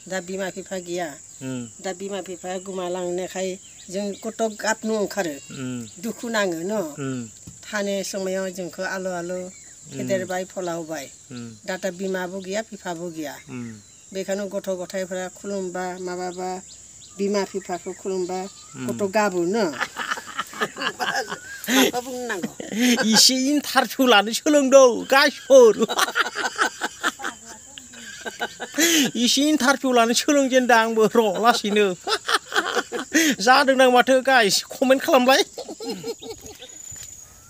दा बिमा बिफा गैया दा बिमा बिफाया गोमालांनायखाय जों गथ' गाबनो ओंखारो दुखु नाङो न' थानाय समायाव जोंखौ आलो आलो फेदेरबाय फोलावबाय दा बिमाबो गैया बिफाबो गैया बेखायनो गथ' गथायफोरा खुलुमबा माबाबा बिमा बिफाखौ खुलुमबा गथ' गाबो न' माबा बुंनांगौ इसे इन्टारभिउ लानो सोलोंदों गाइसफोर इसे इन्टारभिउ लानो सोलोंजेनदों आंबो र' लासैनो जादों दां माथो गाइस कमेन्ट खालामलाय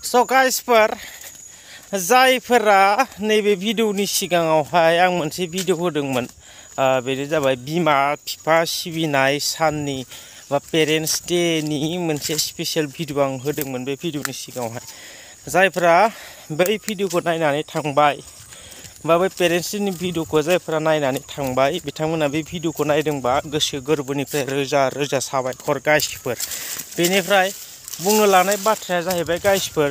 स' गाइसफोर जायफोरा नैबे भिडिअनि सिगाङावहाय आं मोनसे भिडिअ होदोंमोन बेनो जाबाय बिमा बिफा सिबिनाय साननि बा पेरेन्टस डेनि मोनसे स्पेसियेल भिडिअ आं होदोंमोन बे भिडिअनि सिगाङावहाय जायफोरा बै भिडिअखौ नायनानै थांबाय बा बै पेरेन्टस डेनि भिडिअखौ जायफोरा नायनानै थांबाय बिथांमोना बे भिडिअखौ नायदोंबा गोसो गोरबोनिफ्राय रोजा रोजा साबायखर गाइसफोर बेनिफ्राय बुंनो लानाय बाथ्राया जाहैबाय गाइसफोर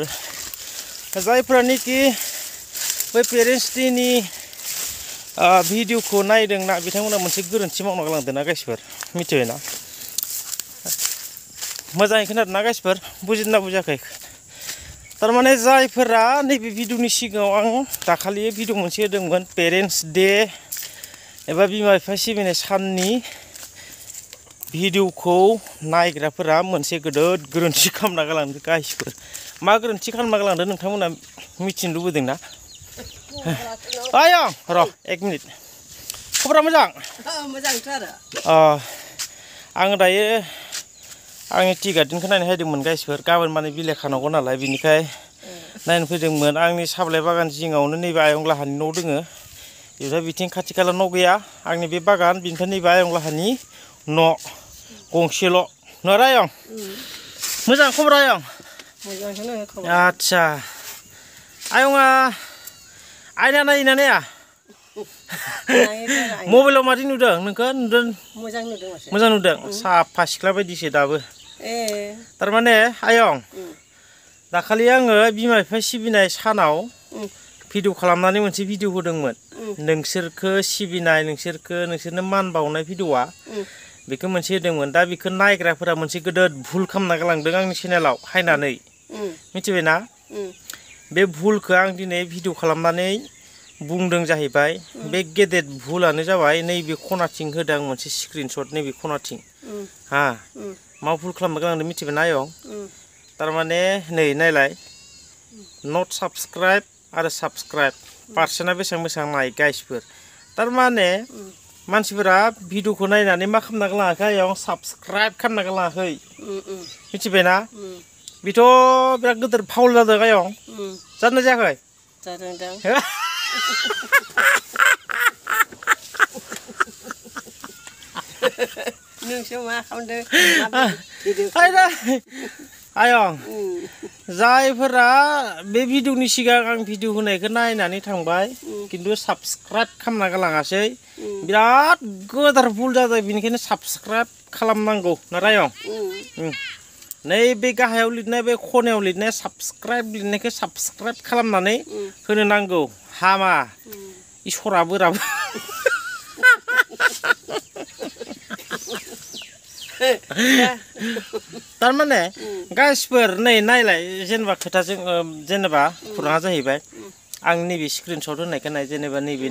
जायफोरानोखि बै पेरेन्टस डेनि भिडिअखौ नायदोंना बिथांमोना मोनसे गोरोन्थि मावना गालांदों ना गाइसफोर मिथिबायना मोजाङै खोनादों ना गाइसफोर बुजिदोंना बुजियाखै थारमाने जायफोरा नैबे भिडिअनि सिगाङाव आं दाखालि भिडिअ मोनसे होदोंमोन पेरेन्टस डे एबा बिमा बिफा सिबिनाय साननि भिडिअखौ नायग्राफोरा मोनसे गोदोद गोरोन्थि खालामना गालांदों गाइसफोर मा गोरोन्थि खालामना गालांदों नोंथांमोना मिथिनो लुबैदों ना आयं र' एक मिनिट खबरा मोजां मोजांथ' आरो आङो दायो आंनि टि गार्डेनखौ नायनो हायदोंमोन गाइसफोर गाबोन माने बिलाइ खानांगौ नालाय बिनिखाय नायनो फैदोंमोन आंनि साब्लाय बागान जिङावनो नैबे आयंलाहानि न' दोङो बेनिफ्राय बिथिं खाथि खाला न' गैया आंनि बे बागान बिनिफ्राय नैबे आयंलाहानि न' गंसेल' न'रा आयं मोजां खबरा आयं आदसा आयंआ आयना नायोना नाया मबाइलाव मादि नुदों नोंखौ नुदों मोजां नुदों साफा सिख्ला बायदिसो दाबो थारमाने आयं दाखालि आङो बिमा बिफा सिबिनाय सानाव भिडिअ खालामनानै मोनसे भिडिअ होदोंमोन नोंसोरखो सिबिनाय नोंसोरनो मान बावनाय भिडिअआ बेखौ मोनसे होदोंमोन दा बेखौ नायग्राफोरा मोनसे गोदोद भुल खालामना गालांदों आंनि चेनेलाव हायनानै मिथिबायना बे भुलखौ आं दिनै भिडिअ खालामनानै बुंदों जाहैबाय बे गेदेर भुलानो जाबाय नैबे खनाथिं होदों आं मोनसे स्क्रिनशट नैबे खनाथिं हा मा भुल खालामना गालांदों मिथिबायना आयं थारमाने नै नायलाय नट साबस्क्राइब आरो साबस्क्राइब पार्सेन्टआ बेसेबां बेसेबां नाय गाइसफोर थारमाने मानसिफोरा भिडिअखौ नायनानै मा खालामना गालाङाखै आयं साबस्क्राइब खालामना गालाङाखै मिथिबायना बेथ' बिराद गिदिर फाउल जादों आयं जादोंना जायाखै जादों नोंसो मा खालामदों आयं जायफोरा बे भिडिअनि सिगां आं भिडिअ होनायखौ नायनानै थांबाय खिन्थु साबस्क्राइब खालामना गालाङासै बिराद गोदार भुल जादों बेनिखायनो साबस्क्राइब खालामनांगौ ना आयं नैबे गाहायाव लिरनाय बे खनायाव लिरनाय साबस्क्राइब लिरनायखौ साबस्क्राइब खालामनानै होनो नांगौ हामा इसरा बोराबो थारमाने गाइसफोर नै नायलाय जेनेबा खोथाजों जेनेबा खौराङा जाहैबाय आं नैबे स्क्रिनशट होनायखौ नाय जेनेबा नैबे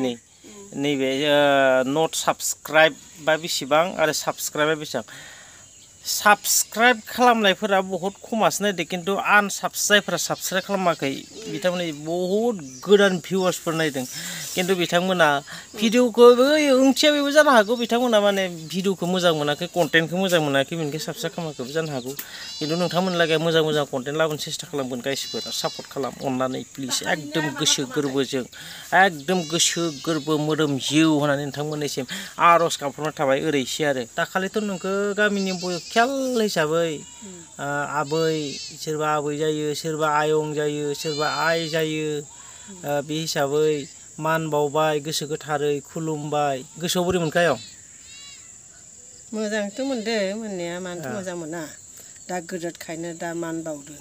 नट साबस्क्राइब बा बेसेबां आरो साबस्क्राइबा बेसेबां साबस्क्राइब खालामनायफोरा बहुत खमासो नायदों खिन्थु जायफोरा साबस्क्राइब खालामाखै बिथांमोना बहुत गोदान भिउवार्सफोर नायदों खिन्थु बिथांमोना भिडिअखौ ओंथिया बेबो जानो हागौ बिथांमोना माने भिडिअखौ मोजां मोनाखै कन्टेन्टखौ मोजां मोनाखै बेनिखायनो साबस्क्राइब खालामाखैबो जानो हागौ खिन्थु नोंथांमोनलागै मोजां मोजां कन्टेन्ट लाबोनो सेस्था खालामगोन गाइसफोर सापर्ट खालाम अननानै प्लिज एकदम गोसो गोरबोजों एकदम गोसो गोरबो मोदोम जिउ होनानै नोंथांमोननिसिम आर'ज गाबहरनाय थाबाय ओरैसो आरो दाखालिथ' नोंखौ गामिनि ख्याल हिसाबै आबै सोरबा आबै जायो सोरबा आयं जायो सोरबा आइ जायो बे हिसाबै मान बावबाय गोसो गोथारै खुलुमबाय गोसोआव बोरै मोनखो आयं मोजांथ' मोनदों मोननाया मानोथ' मोजां मोना दा गोदोरखायनो दा मान बावदों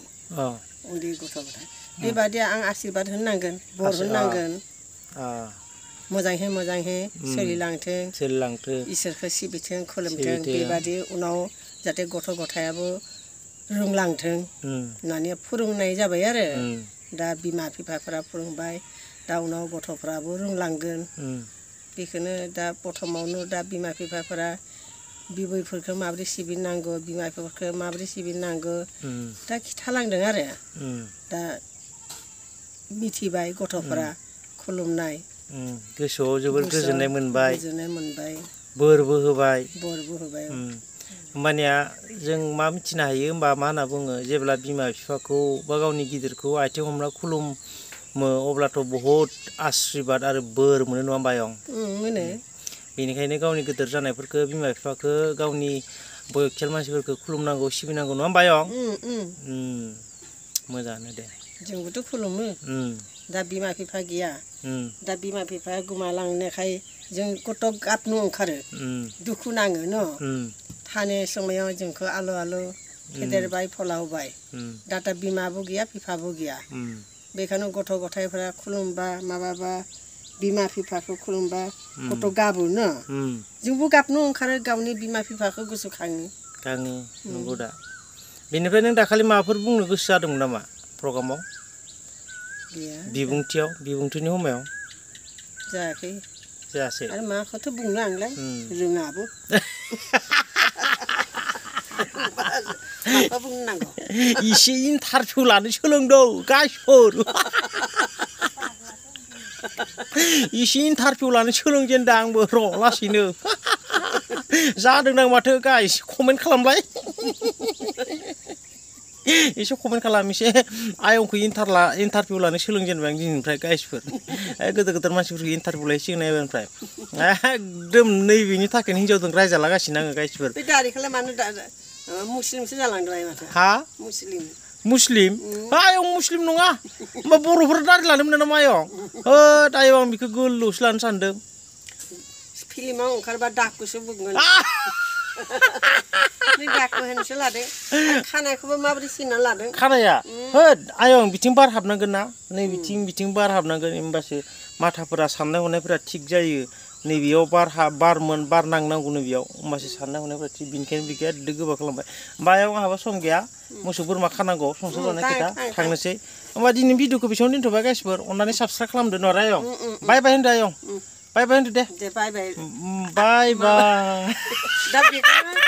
उन्दै गथ' गथाय बेबादि आं आशीर्बाद होनांगोन बोर होनांगोन मोजाङै मोजाङै सोलिलांथों इसोरखौ सिबिथों खुलुमथों बेबादि उनाव जाहाथे गथ' गथायाबो रोंलांथों होननानै फोरोंनाय जाबाय आरो दा बिमा बिफाफोरा फोरोंबाय दा उनाव गथ'फ्राबो रोंलांगोन बेखौनो दा प्रथमावनो दा बिमा बिफाफोरा बिबैफोरखौ माबोरै सिबिनांगौ बिमा बिफाफोरखौ माबोरै सिबिनांगौ दा खिथालांदों आरो दा मिथिबाय गथ'फोरा खुलुमनाय गोसोआव जोबोर गोजोननाय मोनबाय बोरबो होबाय होबाय होमबानिया जों मा मिथिनो हायो होमबा मा होनना बुङो जेब्ला बिमा बिफाखौ बा गावनि गिदिरखौ आथिं हमना खुलुमो अब्लाथ' बहुद आशीर्बाद आरो बोर मोनो नङा होमबा आयं मोनो बेनिखायनो गावनि गिदिर जानायफोरखौ बिमा बिफाखौ गावनि बयखियाल मानसिफोरखौ खुलुमनांगौ सिबिनांगौ नङा होमबा आयं मोजाङानो दे जोंबोथ' खुलुमो दा बिमा बिफा गैया दा बिमा बिफाया गोमालांनायखाय जों गथ' गाबनो ओंखारो दुखु नाङो न' थानाय समायाव जोंखौ आलो आलो फेदेरबाय फलावबाय दा बिमाबो गैया बिफाबो गैया बेखायनो गथ' गथायफोरा खुलुमबा माबाबा बिमा बिफाखौ खुलुमबा गथ' गाबो न जोंबो गाबनो ओंखारो गावनि बिमा बिफाखौ गोसोखाङो नंगौ दा बेनिफ्राय नों दाखालि माबाफोर बुंनो गोसो जादोंमोन नामा प्रग्रामाव बिबुंथिनि समायाव जायासै आरो माखौथो बुंनो आंलाय रोङाबो माखौ बुंनांगौ इसे इन्टारभिउ लानो सोलोंदों गाइसफोर इसे इन्टारभिउ लानो सोलोंजेनदों आंबो र' लासैनो जादोंदां माथो गाइस कमेन्ट खालामलाय एसे कमेन्ट खालाम एसे आयंखौ इन्टारभिउ लानो सोलोंजेनबाय आं दिनैनिफ्राय गाइसफोर गोदोर गोदोर मानसिफोरखौ इन्टारभिउ लायसिगोन एबारनिफ्राय एकदम नैबेनि थाखायनो हिन्जावजों रायजालागासिनो आङो गाइसफोर बे दारिखौलाय मानो मुस्लिमसो जालांदोंलाय माथो हा मुस्लिम आयं मुस्लिम नङा होमबा बर'फोरा दारि लानो मोना नामा आयं दायो आं बेखौ गोलावसो लानो सानदों फिल्माव ओंखारबा दाखुसो बुंगोन दाखु होनसो लादों खानायखौबो माबोरै सिनना लादों खानाया होद आयं बिथिं बार हाबनांगोन ना नै बिथिं बार हाबनांगोन होमबासो माथाफोरा साननाय हनायफोरा थिग जायो नैबेयाव बार नांनांगौनो बेयाव होमबासो साननाय हनायफोरा थिग बेनिखायनो बेखौ एरैनो गोबा खालामबाय होमबा आयं आंहाबो सम गैया मोसौ बोरमा खानांगौ संसार जानाय खोथा थांनोसै होमबा दिनै भिडिअखौ बेसेबां दोनथ'बाय गाइसफोर अननानै साबस्क्राइब खालामदो न' आयं बाय बाय होनदो आयं बाय बाय होनदो दे बाय बाय बाय बाय दा बेखौनो